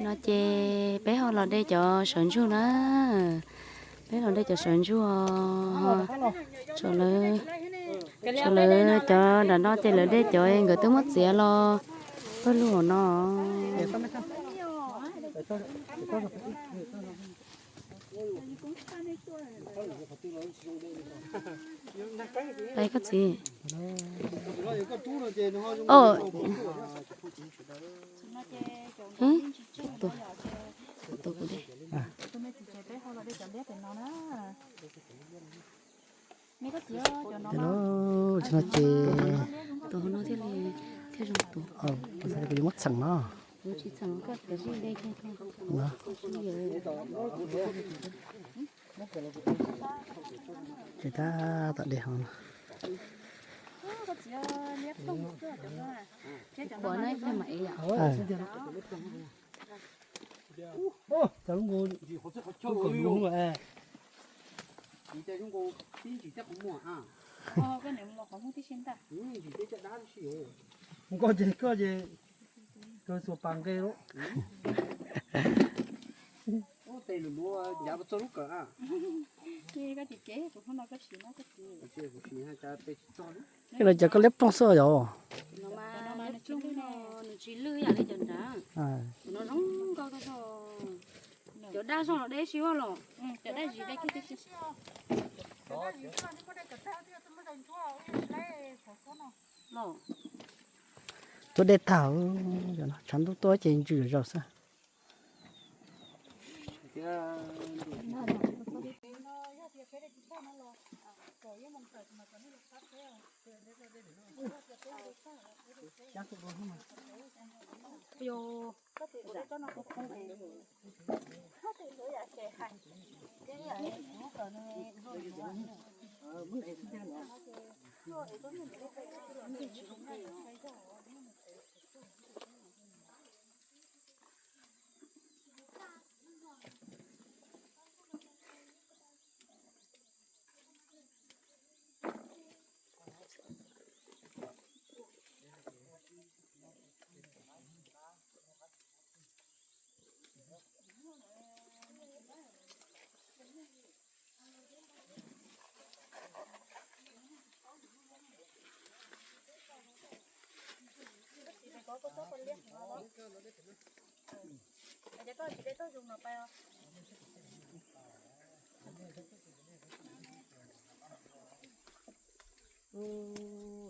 No ces peb ho los de cov sawv ntsug na. Peb los de cov sawv ntsug, tshuav lawv, tshuav lawv cov nram no ces lawv de cov nkawd twb muab txiav los pawg lug hauv no. Pais koj txiv. Tus kuv de. Ces no ces tus hauv no thiaj li thiaj zoo tus. Kuv yuav muab txheem no. Ces tab tom de hov no. Cov lub nkaus, lub nkaus lub, nkoj ces koj ces kawg xuas pas nqe lawm. Ces no cov koj liab ploog xwb yom. Nws tsis lwj yam li cov nrad. No zoo nkauj, cov daj zog los deb si los, cov daj zis deb kiag tib si. Tuaj deb tag, tshav ntuj tuaj ces ntsws zom zaws xwb.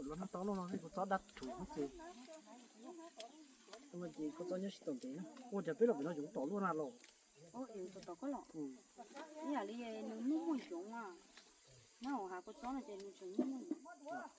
Los nag tau no no kuv txob dab rhuv xwb ces, ces kuv txob nyob tsis tau ntev na. Ua cas peb los pem no yoov tom luaj na los. Ib yam li nws muaj muaj yoov a, nyob hauv hav kua txob no ces nws tseem muaj muaj yoov.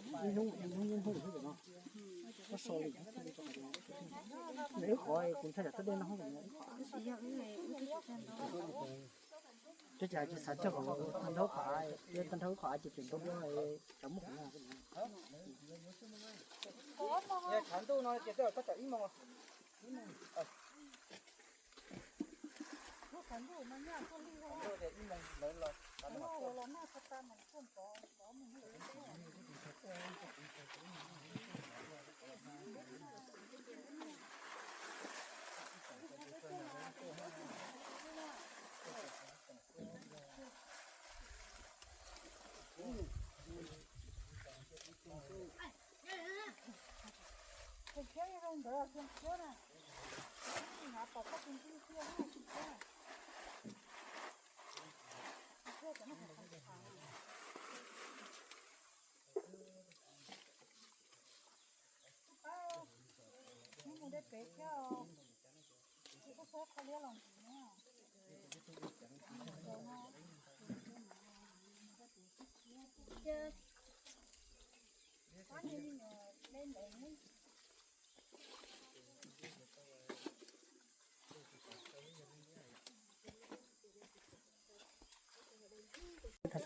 Ib hnub ib hnub ib hnub no, wb qhov kuv ntshai tsam tuaj dej no. Twb cas tsis xav cog qhov tag nrho qhov av, tag nrho qhov av ces tseem ntau dua cov muaj qhov no. Tshav ntuj no ces twb koj tawm ib moos.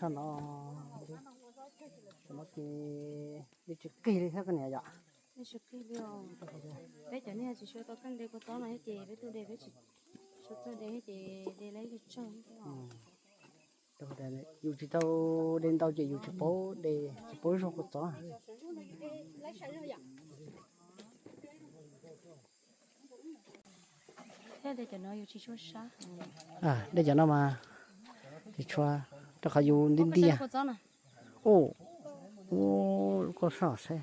No, no ces dej tsis qig li thiab koj niam yom. Dej tsis qig li os. Peb cov niag tsis tshua tau keej de kua txob no ces peb tus de peb tsis tshua txawj de ces de lawv tsawg. Yus tsis tau de ntau ces yus tsis paub de, tsis paub zog kua txob. Thiab de cov no yus tsis tshua sab. De cov no mas tsis tshua, rau qhov yus nti ntiag. Ua, ua koj sab saib,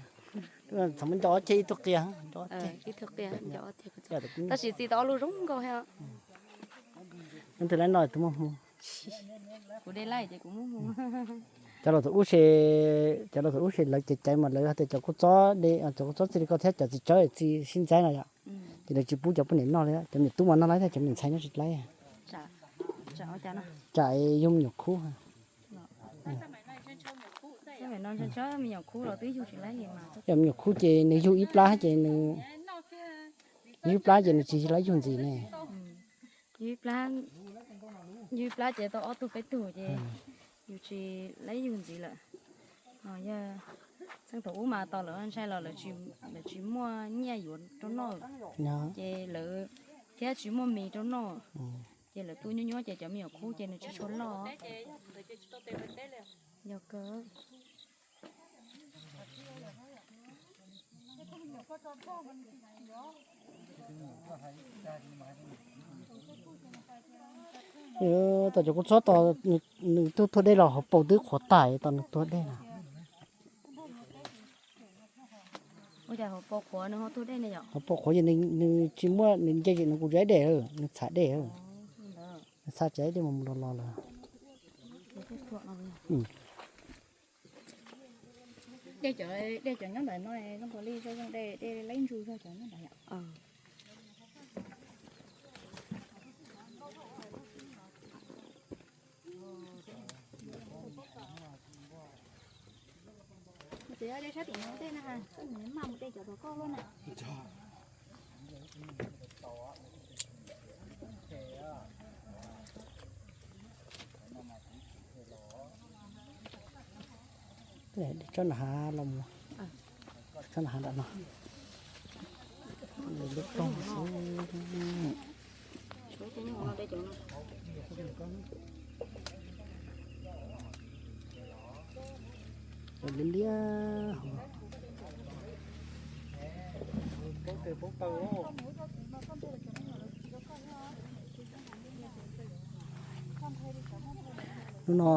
txhob muab nco ob ceg ib tug qias, ib tug qias. Tab sis txi tau ob lub zoo nkauj thiab. Tus lawv no tus muaj hmoo. Kuv de lawm ces kuv muaj hmoo. Cov los thaum ub se, cov los thaum ub se lawv caiv caiv mas lawv hais tias cov kua txob de, cov kua txob txi li ko thiab cov txiv tsawb txi sib ntxaib no yom. Ces lawv tsis pub cov poj niam noj li, cov me nyuam tub mas noj laib thiab cov me nyuam ntxhais noj tsis laib. Tsam yug me nyuam khub. Yog me nyuam khub ces nws yug ib plab ces nws, yug ib plab ces nws tsis laib yug ntxiv ne. Yug ib plab ces tau ob tug peb tug ces yus tsis laib yug ntxiv lawm. Yog txheej thaum ub mas tos lawv ntshai los lawv tsis muaj nyiaj yuav rau noj, ces lawv thiab tsis muaj mis rau noj, ces lawv tuaj nyuaj nyuaj ces cov me nyuam khub ces nws tsis tshua loj. Yog kawg. Tau cov kua txob tos nws tuag tuag dej los hauv paus twb qhuav tas tos nws tuag dej na. Hauv paus qhuav ces nws tsis muaj, nws nce nws kuj tsis dej, nws txhav dej, nws txhav tsis dej mus mus los los lawm. Dej cov nyob ntawm no zoo nkaus li zoo zoo dej, dej laib ntsu zog cov nyob ntawd yom. Txiv, de sab tim no tej na, maj mus de cov tom koj lub na. Tsob nram hav los mus, tsob nram hav nram no. Lub rooj xwb. Liab liab. Hnub no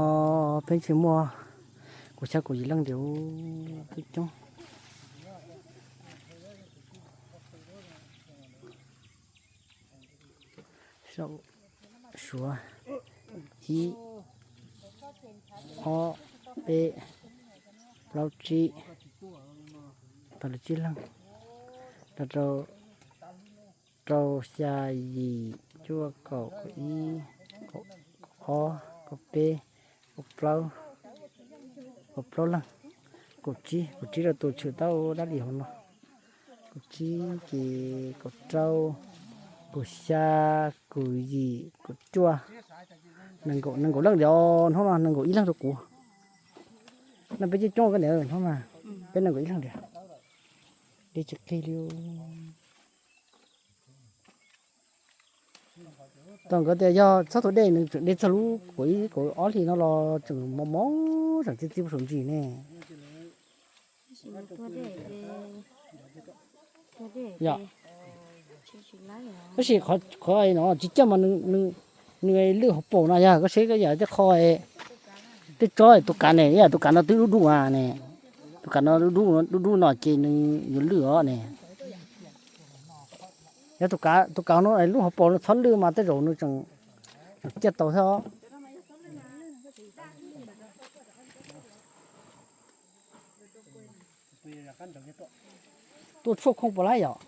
peb tsis muaj, kuv xyab kuv yim leej ntiav twb coob. Saum, suav, ib, ob, peb, plaub, tsib, tau li tsib leeg, rau, rau, xya, yim, cuaj, kaum, kaum ib, kaum ob, kaum peb, kaum plaub, kaum plaub leeg, kaum tsib, kaum tsib rau tus tshwm tau dab li hauv no. Kaum tsib ces kaum rau, kaum xya, kaum yim, kaum cuaj, nees nkaum, nees nkaum leej ntiav hnub no, nees nkaum ib leeg rau kuv. No peb coob coob koj niam hnub no, peb nees nkaum ib leeg ntiav, dej tsis qig li. Tau nkawd tias yog txhob tua dej, nws tseem de txog lub kaum ib kaum ob hlis no los tseem mos mos, tseem txi txi saum ntsis ne. Yom, tab sis qhov no tsis coj mas nws lwj hauv paus no yog koj seb koj yam tej qho, tej tsob tus kav ne, yam tus kav no twb dub dub ne, tus kav no dub dub no ces nws yuav lwj os ne. Yog tus kav no lub hauv paus no txhob lwj mas tej zaum nws tseem ciaj tau thiab os. Tua tshuaj khoo puas laib yom?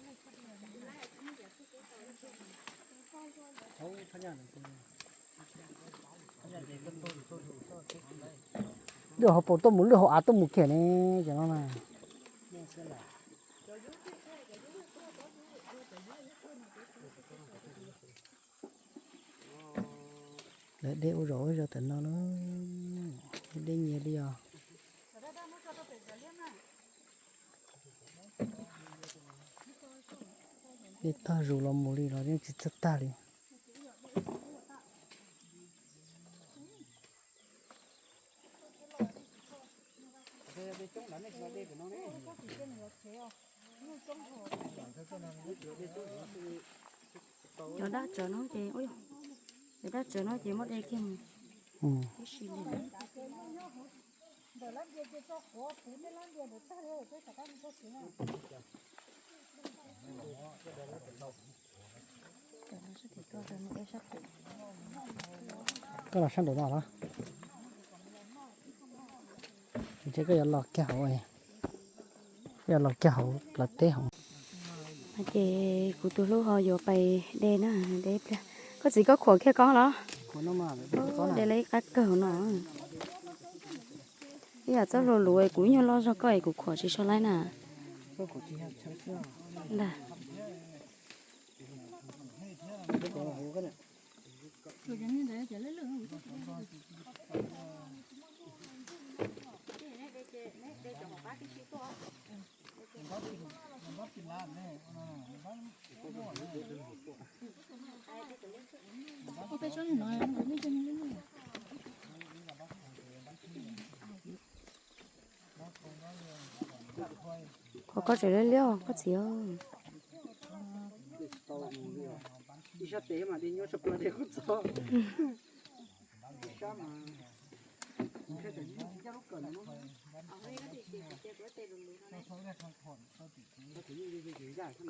Lwj hauv paus tuaj mus, lwj hauv av tuaj mus kiag ne, cov no na. Lawv de ua zog ua zog tam no na. Dej nyias li os. Dej tag zus los mus li los yeej tsis txawj tag li. Cov dab tsawv no ces, cov dab tsawv no ces muab de kiag mus tib si li. Koj los sab nraum no los? Ntshe koj yuav los kiag hauv, koj yuav los kiag hauv plawv teb hauv. Ces kuv tus hlub ho yuav pais de na, de ib pliag. Koj txiv, koj khuam kiag koob los? De la ib qab kawg no. Ib yam txoj hlua luv kuv nyuag loj zog koj es kuv khuam tsis so laib na. Ntag. Qhov koj tseem liab liab koj txiv.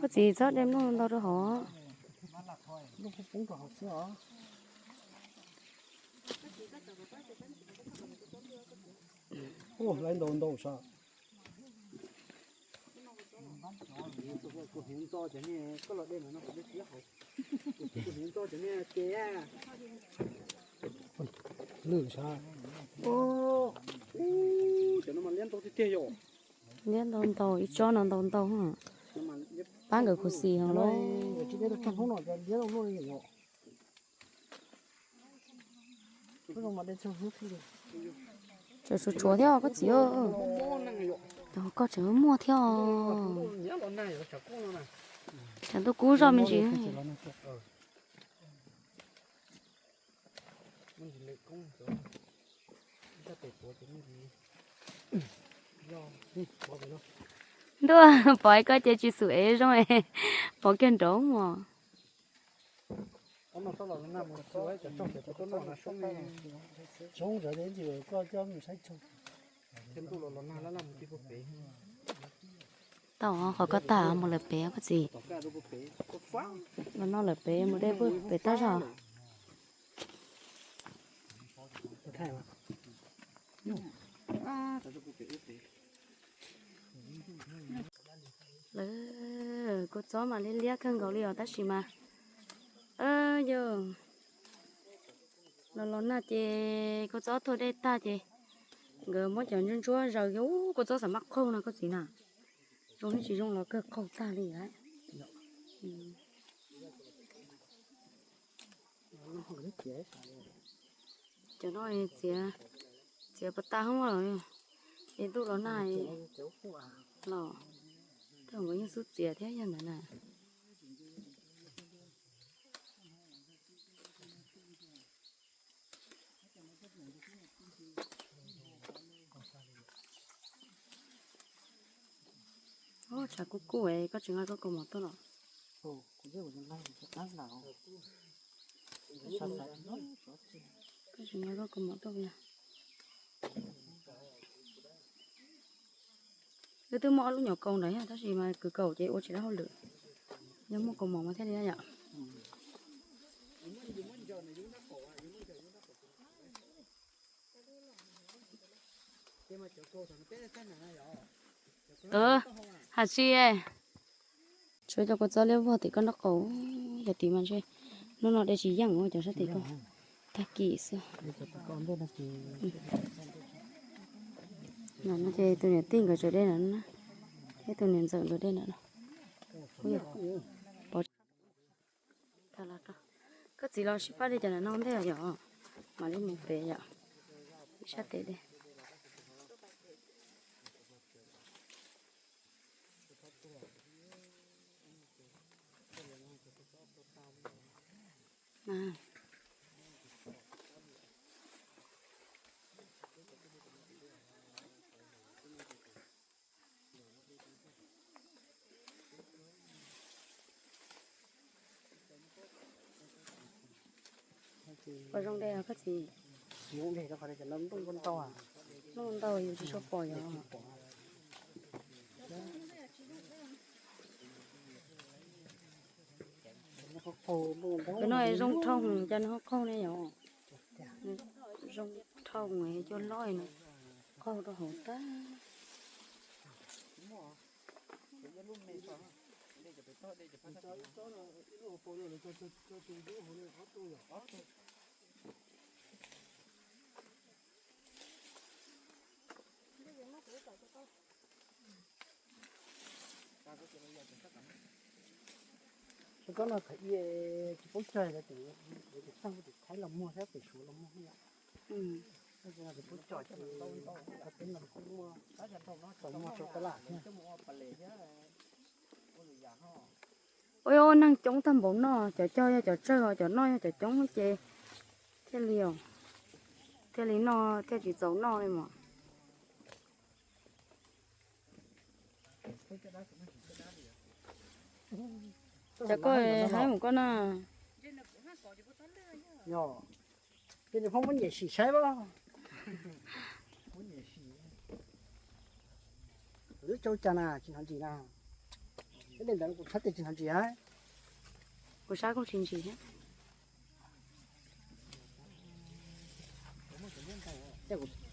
Koj txiv, txhob de mloog ntau rau hauv. Ntau ntau sav. Lwj sav. Liab ntau ntau, ib tsob no ntau ntau. Pab nkawd khuv xim heev lauj. Tseem tshuav tshuav thiab koj txiv. Koj tseem muaj thiab. Tsam ntuj kub zoj me ntsis. Ntuj, pov koj ces tsis xum ev zoo, pov kiag nraud mos. Tau qhov koj tag mus lawm pem koj txiv. Los no lawm pem mus de pem tab zog. Lawv, kua txob mas liab liab kawg nkaus li os tab sis mas, yog los los nag ces kua txob tuag dej tag ces nkawd muab cov ntsuab ntsuab zaws kiag. Ub, kua txob xav maj qaug no koj txiv na. Zoo tsis zoo los kawg qaug tag li lawm. Cov no txiav, txiav puas tag hoob los, es ntuj los nag los, tej nkawd yeej xub txiav thiab yog ntawd na. Tshav kub kub es koj tsis nqa koj kaus mom tuaj los? Koj tsis nqa koj kaus mom tuaj. Wb twb muaj ob lub nyuam kaus ntawd tab sis mas kwv kaum ces ua tsis tau hauj lwm. Yog muaj kaus mom mas thiaj li yom. Hais tsis, tshuav cov kua txob liab vog tim koj nraub qaum, cov tim mas ntshe hnub no de tsis yeej ua cov sab tim koj. Tag kis xwb. No ces tus niam tij nkawd tseem de ntawm no, thiab tus niam ntxawm nkawd de ntawm no. Koj txiv los sib pab de cov ntawm no ntej yom, mam li mus pem yom, ib sab tes de. Pom zoo de koj txiv. Nplooj ntau yus tsis tshua pom yom. Cov no zoo dhau, cas nws ho qaug ne yom. Zoo dhau, cua loj no qaug rau hauv tag. Koj no thaum ub tsis paub cog los ces txog tus Thaib los muag thiab pem Suav los muag yom. Tsis paub cog ces peb no kuj muaj, tau muag rau tab laj thiab. Ua neeg coob tag npaum no, cov cog yog cov tsawg, cov noj yog cov coob ces thiaj li, thiaj li noj thiaj tsis txaus noj li mas. Ces koj haib mus koj na. Ces niam phooj muab nyem sim saib as. Lub tsau cas na tsis hnov ntsis na. Ib leeg ntawd kuv tshab tes tsis hnov ntsis. Kuv sab kuj tsis ntsis thiab.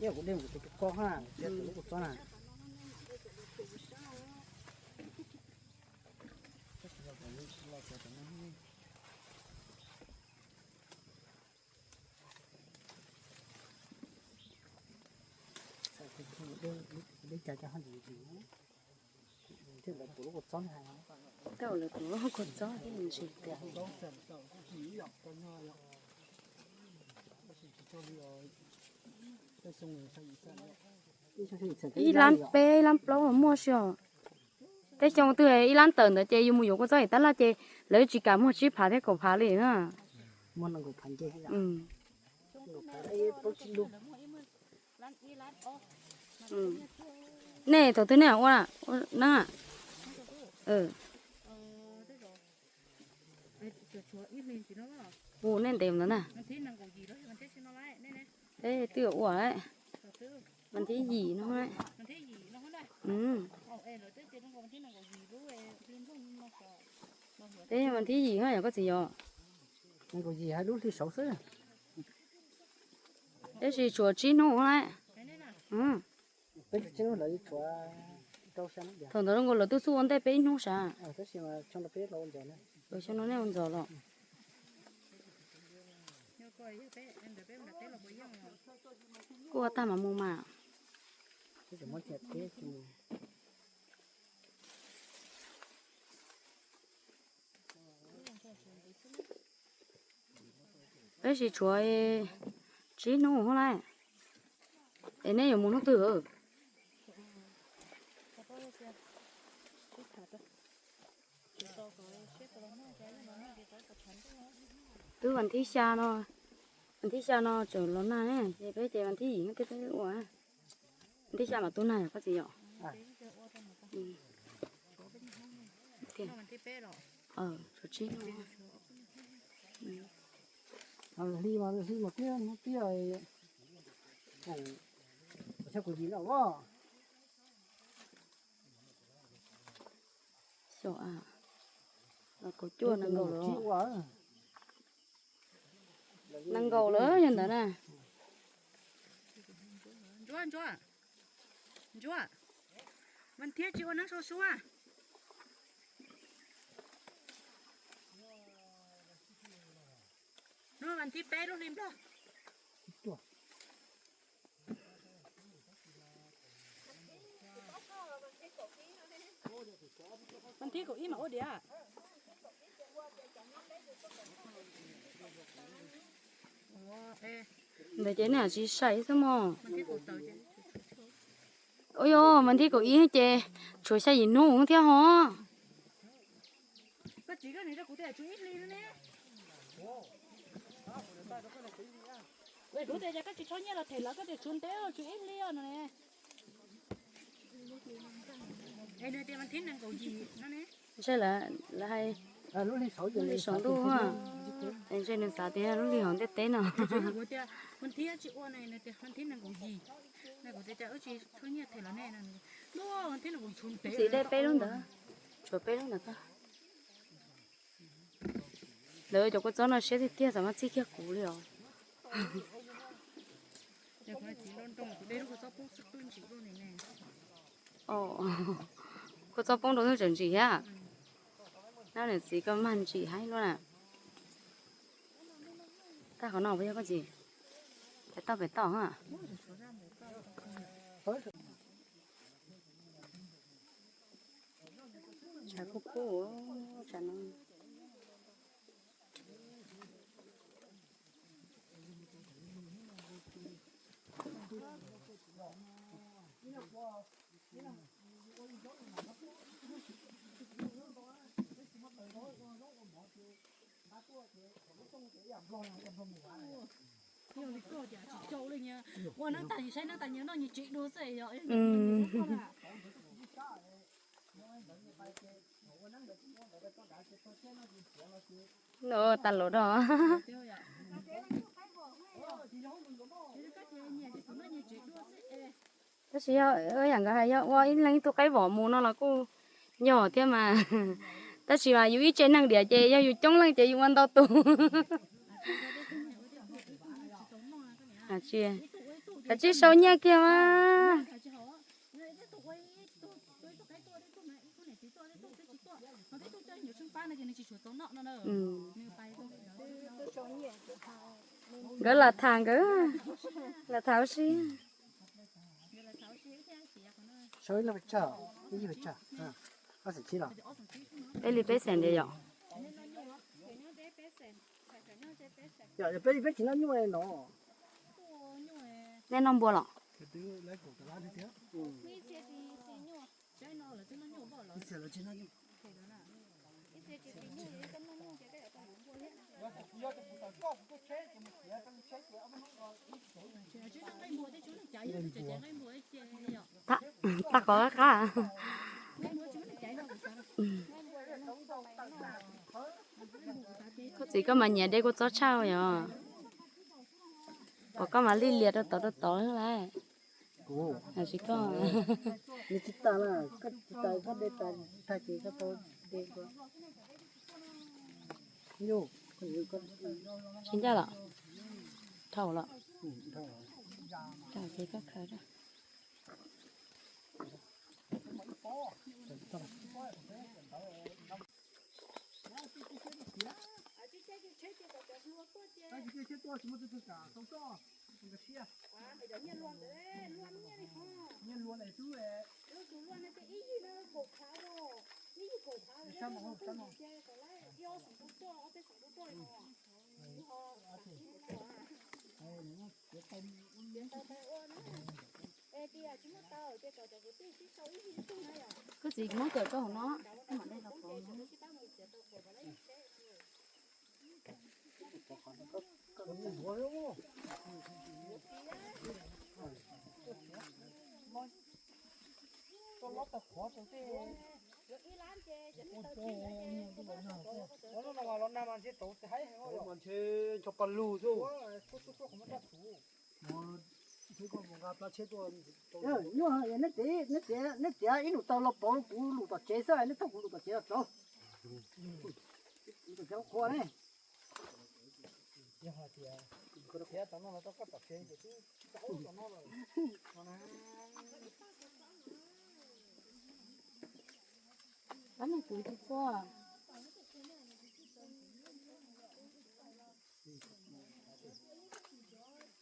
Ib kuv de kuv tus ko ha, tus lub kuv txob na. Tej lawv tus lub kua txob thiab ntsis tias ib lab peb ib lab plaub los muaj xwb os. Tej xyoo twg ib lab tawm ntawd ces yus mus yuav kua txob ib tab laj ces lawv tsis kam muag tsib phav thiab kaum phav li na. Nej thaum twg nej ua na? Hu nej ntev ntawd na. Peb twb ua lawm. Vas thib yim no. Peb vas thib yim yog koj txiv yog. Nees nkaum yim hais lub hli saud xwb. Tab sis tshuav tsib hnub lawm. Thaum ntawd zoo nkaus lawv twb xub ua ntej peb ib hnub sav. Xyoo no nej ua ntxov los. Kuj ua tag mas mus mas. Peb tsis tshuav tsib hnub lawm. Es nej yuav mus hnub twg? Twb vas thib xya no, vas thib xya no tseem los nag ne, ces peb ces vas thib yim thiab peb ua. Vas thib xya mas tu nag yog koj txiv yom. Hli mas hli mas tiab hnub tiab, xyoo kuv yim no. Xyoo a, los kaum cuaj nees nkaum lawm. Nees nkaum lawm yog ntawd na. Ntsuab, Ntsuab, Ntsuab, mas thiab tsis ua neeb sau sua. No vas thib peb lub hli Nplog. Vas thib kaum ib mas ua diam. Ntawd ces nej tsis sai xwb mog. Ua yog vas thib kaum ib ces tshuav xya yim hnub thiab ho. Kuv tias koj tsis rho nyiaj los them lawv, koj tias tshuav ntev tshuav ib hlis no ne. Ntshe lawv hais lub hli saum ntuj, ntshe nws xav tias lub hli hauv ntiaj teb no. Txiv de peb lub ntawd, tshuav peb lub ntawd. Lawv cov kua txob no siab tiag tiag, xav mas txij kiag kuv li os. Kua txob poob rau twb tseem ntsim thiab. Nab niam txiv koj mag ntsim haib luaj na. Tag qhov no puas yog koj txiv? Pem toj pem toj. Tshav kub kub, tshav no. Yog li koj cas tsis cau li nyab, ua neeb tas nyias saib neeb tas nyias noj nyias tsev dua xwb yog. Nws tag lus rau. Tab sis yog yam nkawd hais yog ua ib leeg ib tug qaib vom mus no los kuj yog thiab mas. Tab sis mas yus ib tsev neeg diam ces yog yus coob leej ces yus ua ntau tus. Kav tsij sau nyiaj kiag mas. Nkawd lam tham, nkawd lam tham ua si. Sau ib leeg pes tsawg? Ib yig pes tsawg? Ob xees tsib los? Peb li peb xees ntiag yom. Yog peb li peb tsis noj nyuj no. Nej noj npua los? Tag qhov qab. Koj txiv koj mas nyiam de kua txob tshaj yom. Pom koj mas lij lias rau tod rau tod lawm. Tsis koj, nws tsis tas na, koj tsis tas koj de tas tag ces koj tau de. Tsis ncaj los? Dhau los? Dhau ces koj khaws rau. Koj txiv muab cawm rau hauv no, mam de los pov no. Los nag mas ntshe ncho pa lug xwb. Nyuaj, neb txiav ib nus taw los pauv kuv lus tom tsev xwb, neb thauj kuv lus tom tsev los txaus. Lus tom tsev qhuav ne. Ab, nws kuv tsis txua.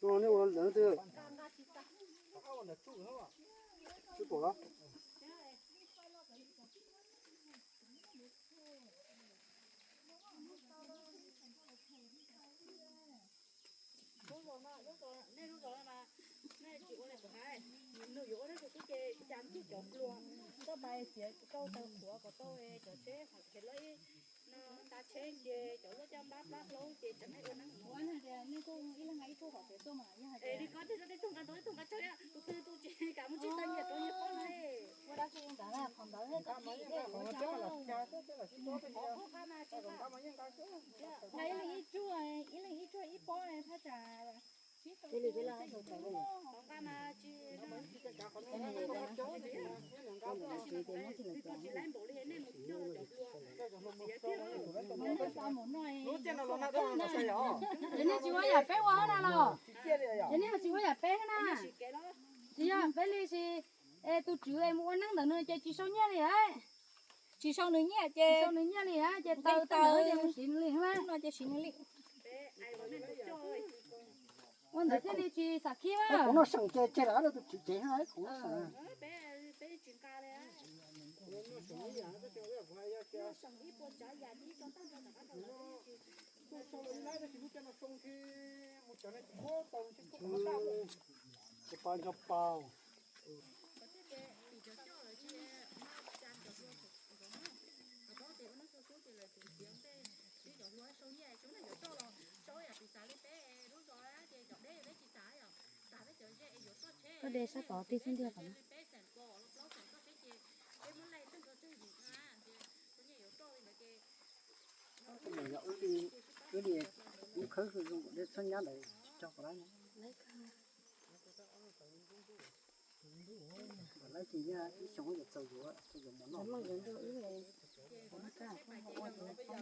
Nej ua lawv twb, twb pom los. Lub zos no, nej lub zos no mas nej tsis ua li kuv hais, nws yuav ua dab tsi twb ces cas ntsib cov hluas tuaj pais txiav rau taws qhuav kom tau cov tsheb, cov tsheb no nta tsheb ces cov luaj caj npab plab hlaub ces tseem nej ua neeb no. Ib leeg ib tug hom tsev tuaj mas yog hais tias li ko tej zog tej tug nqa ntau tej tug nqa tsawg, tus twg tus tsis kam mus tsis tau nyiam rau nyias pob no. Ua dab tsi ntawd na, qhov ntawd thiab tau tsis dej kuv cov. Nqa ib leeg ib tsuag, ib leeg ib tsuag ib pob thaj tsam. Qhov nqa mas tsis Yog nej tsis ua yam peb ua na los? Yog nej tsis ua yam peb na, tsis yog peb li sis, es tus tswv es mus ua neeb ntawm no ces tsis sau nyiaj li. Tsis sau nws nyiaj ces, sau nws nyiaj li ces taws taws ces mus siv nws li no ces siv nws li. Ua ntawd thiaj li tsis xam khib. Kuv noj seem ces tseg lawm rau tus tswv tsev, kuv noj seem. Tus pab ncho pau. Koj de sab tod tig xwb ntiag qhov no. Wb li, wb li, wb khawb zoo dej txhob nyab ntawd tsis tso qhov lawv no. Qhov lawv ces yog ib xyoo yuav txaus yuav, txaus yuav mov noj. Ib xyoo yuav txaus yuav mov noj.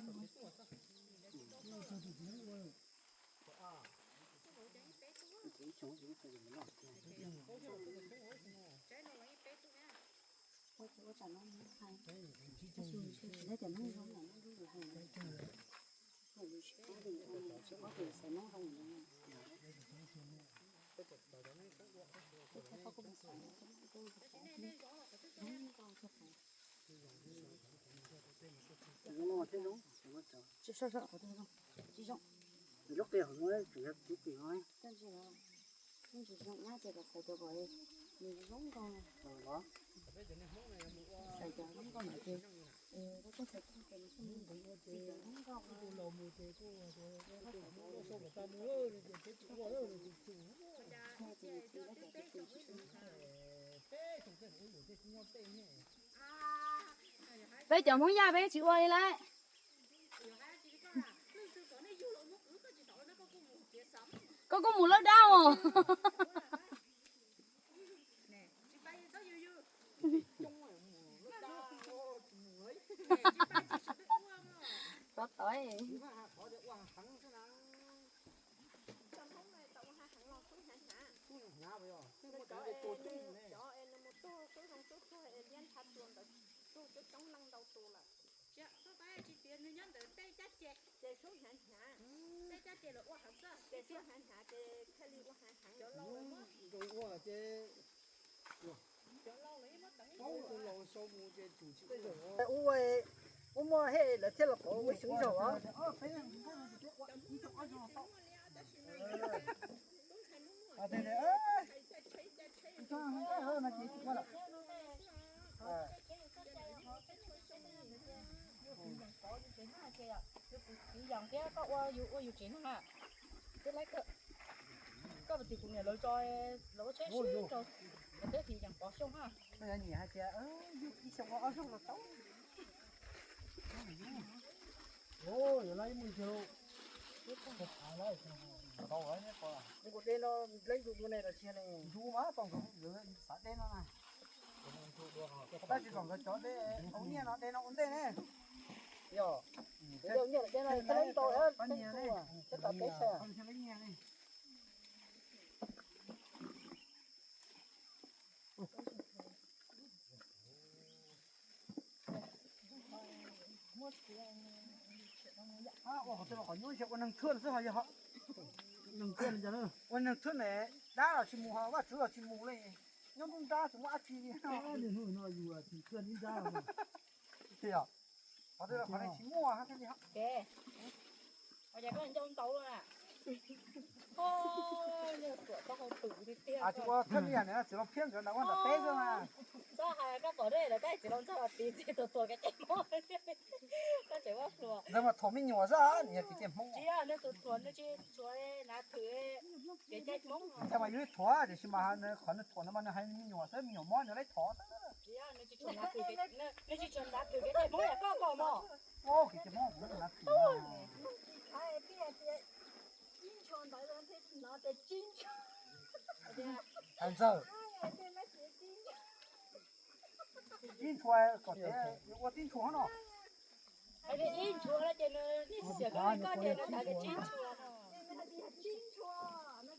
Tsis zoo, tsis zoo. Lub qia hauv no tseem yog kwv pwm no. Tsis zoo nyab ces kom xaws cov kom nws zoo nkauj. Xaws cov zoo nkauj no ces, peb cov Hmoob Yaj peb tsis ua li lawm. Koj kuj mus lawb dab os. Xov tau. Tsis tias nws nyob ntawm tej cab ces, ces sub hnyav hnyav, tej cab ces lawv ua heev xwb, ces sub hnyav hnyav ces thiaj li ua heev heev. Ua ces paub tus laus sau mus ces tsum tsis ua. Ub, ub muaj hej lawv thiaj los pauv ua xyoo ib zaug os. Yus tiv yam thiab koj ua yus ua yus tsev no na. Twb laib kawg. Koj mus tim kuv niam lawv tso, lawv ua tsheb sib rau, lawv twb tiv yam pov xyoo ha. Koj yuav nyiam hais tias yus ib xyoo ua ob zaug los tau. Yuav lab ib mus ntsia. Mus kom dej no deb ntxug dua ne los tsis ne. Ntxug mas tau nkawd xav dej no na. Tab sis kom nkawd cov dej ua nyiaj no dej no ua ntej ne. Yog, dej no tau, tau peb xya. Ua qhov twg los qhov nyuaj ntshe ua neeg thuaj xwb ho yog. Ua neeg thuaj ne, dab los tsis mus ho vaj tswv los tsis mus li. Nyob nruab nrab tsis muaj dab tsi li. Qhov twg los qhov tsis muaj thiaj li ho. Ces koj nco ntau lawm. Tsis ua thawj li yam txiv laus phiab nkawd ntawd ua nram teb xwb mas. Txhob hais koj pom dej lawm, tab txiv laus ntxawg los tiv txiv tuam tuam kev cai Hmoob. Koj tseem muab thuam. Ntxawg mas thuam me nyuam xwb, nws yog kev cai Hmoob. Tsis yog, nws thuam, nws tsis thuam nav thwm kev cai Hmoob. Ntxawg mas yus thuam tiam sis mas qhov nws thuam no mas nws hais me nyuam xwb, me nyuam mob nws laib thov xwb. Nws tsis thuam nav thwm kev cai Hmoob yam koj kom mos. Kev cai Hmoob kuv nav thwm. Hais ntxawg. Tib ntshua kom tias ua tib ntshua no. Ib ntshua no ces nws xiam koj, koj tias nws xav tias tib ntshua no.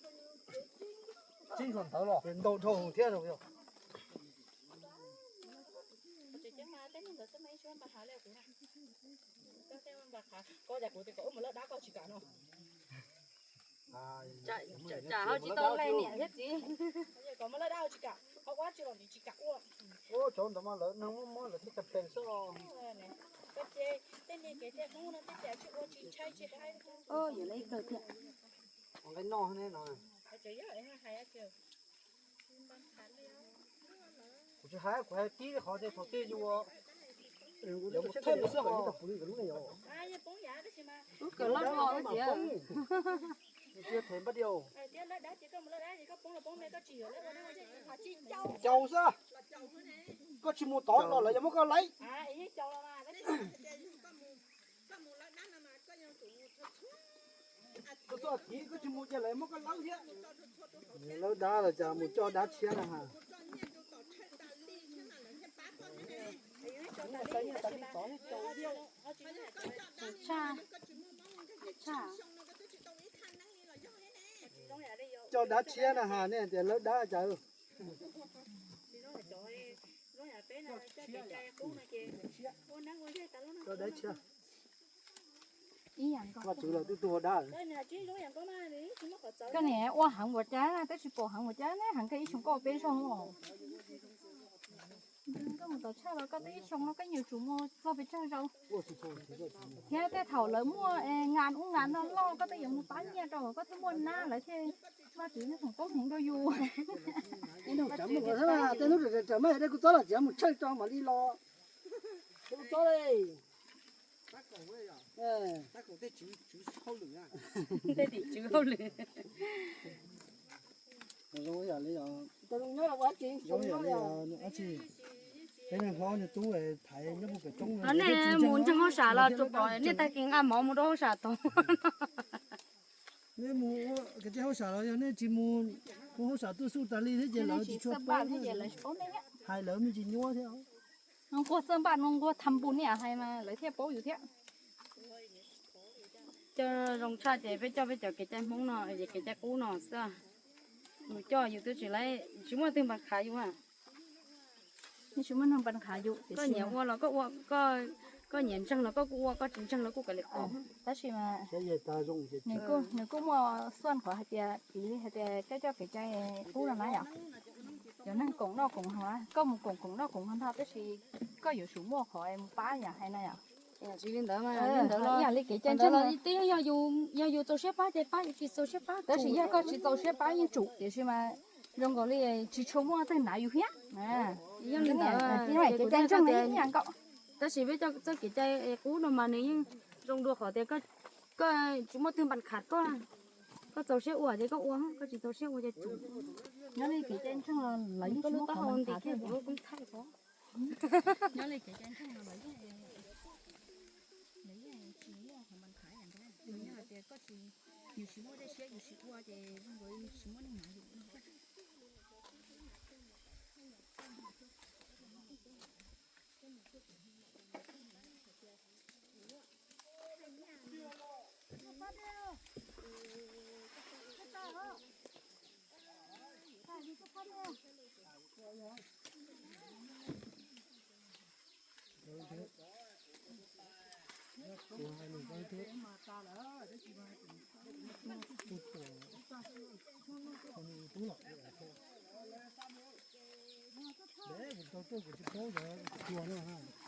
Tib ntshua ntawd los ntau dhau thiab. Koj tias kuv tias kom wb mus lawb dab koj tsis kam no. Tsam ho tsis tau laig niam thiab txiv. Kom mus lawb dab tsis kam, ho ua tsis los tsis kam ua. Cov ntawd mas lawv neeg muaj mob lawv thiaj tsa pes xwb os. Koj ces tej niag kev cai Hmoob no tej cas tsis ua tsis ntshai tsis hais. Yuav lawv ib kawg thiab. Nqaij noj ne no. Kuv tsis hais, kuv hais tib qhov tias thaum twg yus, yus mus thawj xwb mas yus tau puv li nkawd lub ne yom. Wb kawg loj dua wb txiv. Yus tsis them npaj diaus. Caus xwb. Koj tsis mus tod los lawv yuav muab koj laib. Koj txoj kev koj tsis mus ces lawv muab koj laib thiab. Lawb dab los cas mus coj dab tshiab na ha. Tshaj, tshaj. Coj dab tshiab na ha, nej tias lawb dab cas. Coj dab tshiab. Ib yam nkaus. Vaj tswv los twb tuag dab. Koj niam ua heev npaum cas twb tsis pom heev npaum cas ne, heev koj ib xyoo koj ua peb zaug. Koj mus tom tshaj los koj twb ib xyoo no koj nyuam tsum mus txog pes tsawg zaus. Thiab tej thaum lawv muaj ngas ub ngas no loj koj twb yuav mus pab nyiaj rau koj thiaj muaj nab lawv thiaj, Vaj tswv thiaj foom koob hmoov rau yus. Tej hnub raws raws mas yog dej kuv txob los txiav mus tshawj tso mam li los. Kuv txob li. Tej tim tswv hauj lwm. Zoo yam li, peb neeg hlob nws tub thaiv nyob puag pem roob. Nej mus ntseeg hauj sam los tsuas pom nej tag kis nqa mov mus rau hauj sam tod. Nej mus ua kev cai hauj sam los yog nej tsis mus ua hauj sam tuaj xub tas li thiab ces lawv tsis tshua paub. Hais lawv me ntsis nyuaj thiab. Nquag xab npaj no nquag tham npus niam hais mas lawv thiaj paub yus thiab. Coj zoo tshaj ces peb coj peb cov kev cai Hmoob no, kev cai qub no xwb. Mus coj yus twb tsis laib, tsis muaj leej twg npas khav yus. Tsis muaj neeg npas khav yus, koj nyiam ua los koj ua, koj nyiam ntseeg los koj kuj ua, koj tsis ntseeg los kuj kav liam ua. Tab sis mas nws kuj muaj xuaj qhov hais tias piv li hais tias coj coj kev cai qub no na yom. Cov neeg koom noj koom haus, koj mus koom koom noj koom haus ntag tab sis koj yuav tsum muaj qhov mus pab yam hais no yom. Tsis li ntawd mas, ib yam li kev cai ntseeg los twb yog yus txaus siab pab ces pab, yus tsis txaus siab pab tab sis yog koj tsis txaus siab pab yeej tsum, tiam sis mas zoo nkaus li tsis tshua muaj tej hnav yus thiab. Yog li ntawd kev cai ntseeg ib yam nkaus. Tab sis peb coj txoj kev cai qub no mas nws yeej zoo dua qhov tias koj tsis muaj twg npas khav koj, koj txaus siab ua ces koj ua, koj tsis txaus siab ua ces tsum. Nyob li kev cai ntseeg los lawv yeej tsis muaj qhov npas khav thiab. Nyob li kev cai ntseeg los lawv yeej, lawv yeej tsis muaj qhov npas khav yam nkaus. Yog hais tias koj tsis, yus tsis muaj dej siab yus tsis ua ces zoo nkaus li tsis muaj neeg hnav yus.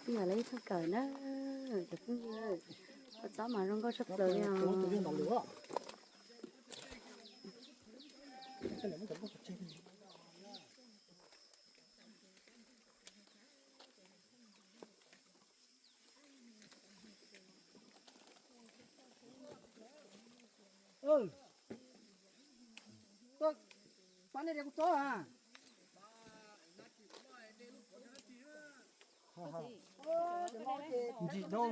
Ib yam li ib tug kawm na, cov phooj ywg, kua txob mas zoo nkauj tshaj plaws li os. Pab nej de kuv txob a. Ntsis dab.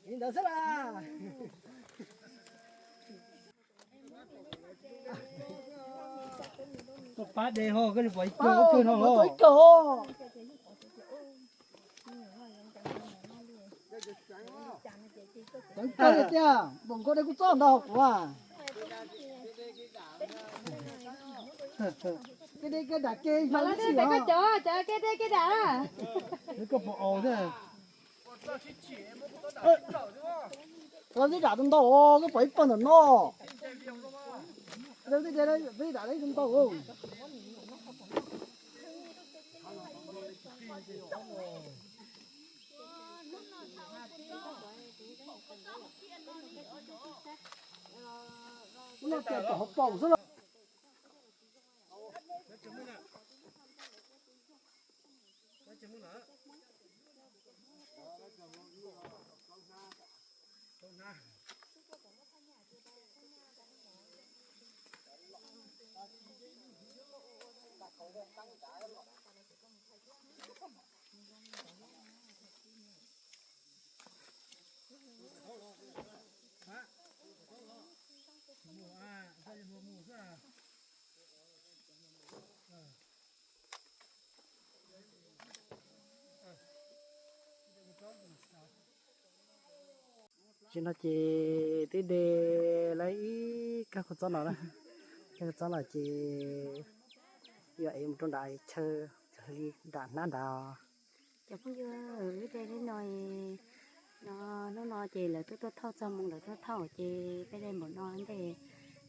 Li ntawd xwb las. Koj pab de ho, koj li pom ib kawg no los. Txeev kawg tiag, npaum nkaus de kuv txob ntag kuv a. Kev de kev dam kev yog ib si os. Koj pom aus thiab. Koj twb dam tau ntau, koj pom ib pawg ntawm no. Koj twb dam ntau. Ub, no tias pom hauv paus xwb los. Tam sim no ces twb de lawm ib kab kua txob no na. Kab kua txob no ces yuav ev mus rau nram chaw, li nram hnab nrad. Cov phooj ywg, wb de li no, no, hnub no ces lawv twb tuaj thauj txog moo, lawv tuaj thauj ces peb de npaum no ntej,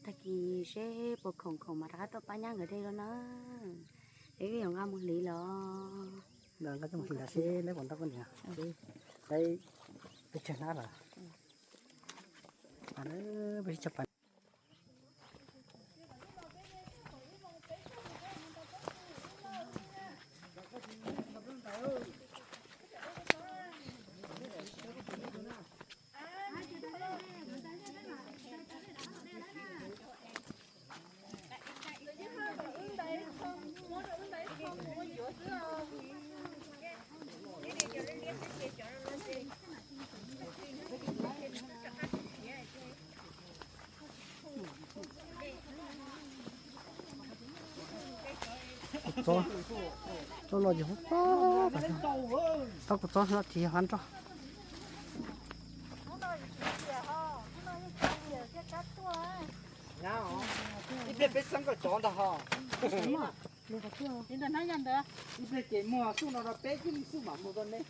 tag kis seb puas khoom khoom mas rov qab tuaj pab nyab nkawd de los na. Es wb yuav nqa mus hliv los. Nqa coj mus hliv ntawd seb lawv puas nrauj koj niam. Lawv peb tsawg hnab lawm. Peb sib cog pas. Txob, txob no ces hub txob, txob kuv txob no ces yog hab nroj. Ib pliag peb xeeb koj cov ntag ho. Ib pliag ces muag xub no rau peb, ib pliag xub mam mus rau neb.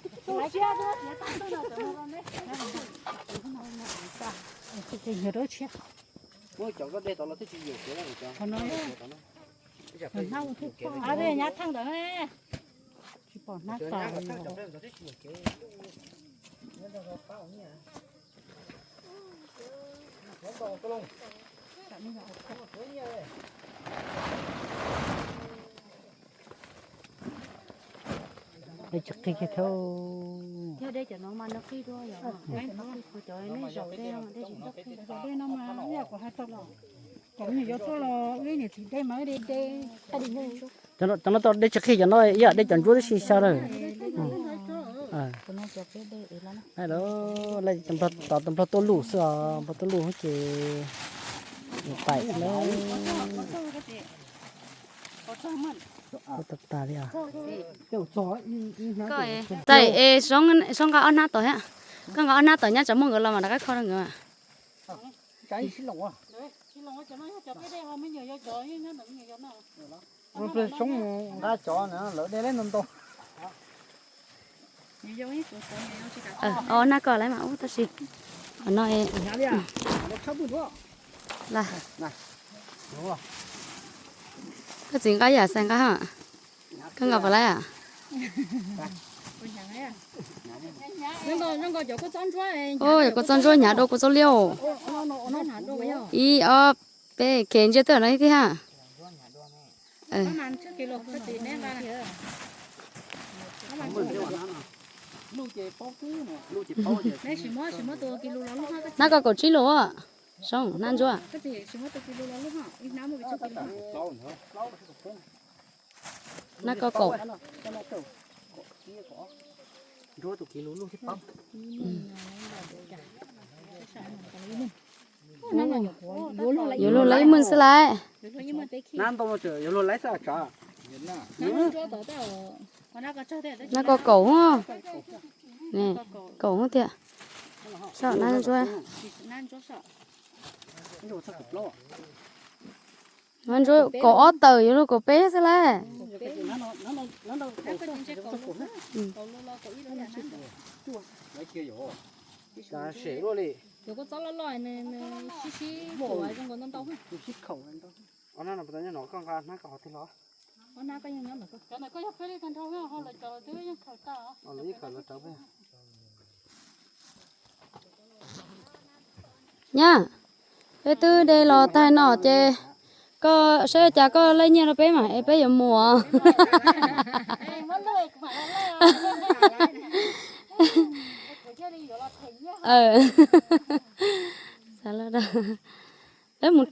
Muab cov koj de tod los twb tsis yuam kev. Nyab theej ntawd tsis pom hnab tos. Dej tsis qig kiag thiab. Yog dej cov no mas nws qig dua yom. Cov nej zaum dej no dej tsis txhob qig. Cov dej no mas ib yam kuv hais tau los, cov nyuam yaus tuaj los wb niam txiv dej mas wb de de. Cov no tau dej tsis qig, cov no ib yam dej cov ntsuab tib si xyaw lawm. Tod tus nplog tuaj luj xwb os, nplog tuaj luj ces pais xwb lawm. Txaij es Soob nqa ob hnab tod thiab. Koj nqa ob hnab tod, nyab tsav muag nkawd los mas rov qab kho rau nkawd. Soob nqa cov na, lawv de lawm ntau ntau. Ob hnab koj lawm mas ub tab sis no. Koj txiv nqa yam xais nqa ha. Koj nqa puas lawm? Yog koj txob ntsuab hnyav dua kuv txob liab. Ib ob peb khe ntsia twb no ib tiag. Hnab ko kaum tsib lus, soob hnab ntsuab. Hnab ko kaum. Yuav luag lawv ib mws xwb lawm. Hnab ko kaum, kaum tiag. Soj hnab ntsuab. Hnab ntsuab kaum ob tawm, yuav luag kaum peb xwb lawm. Nyab, peb twb de los tag no ces koj saib cas koj laij nyiaj rau peb mas es peb yuav mus. Peb mus,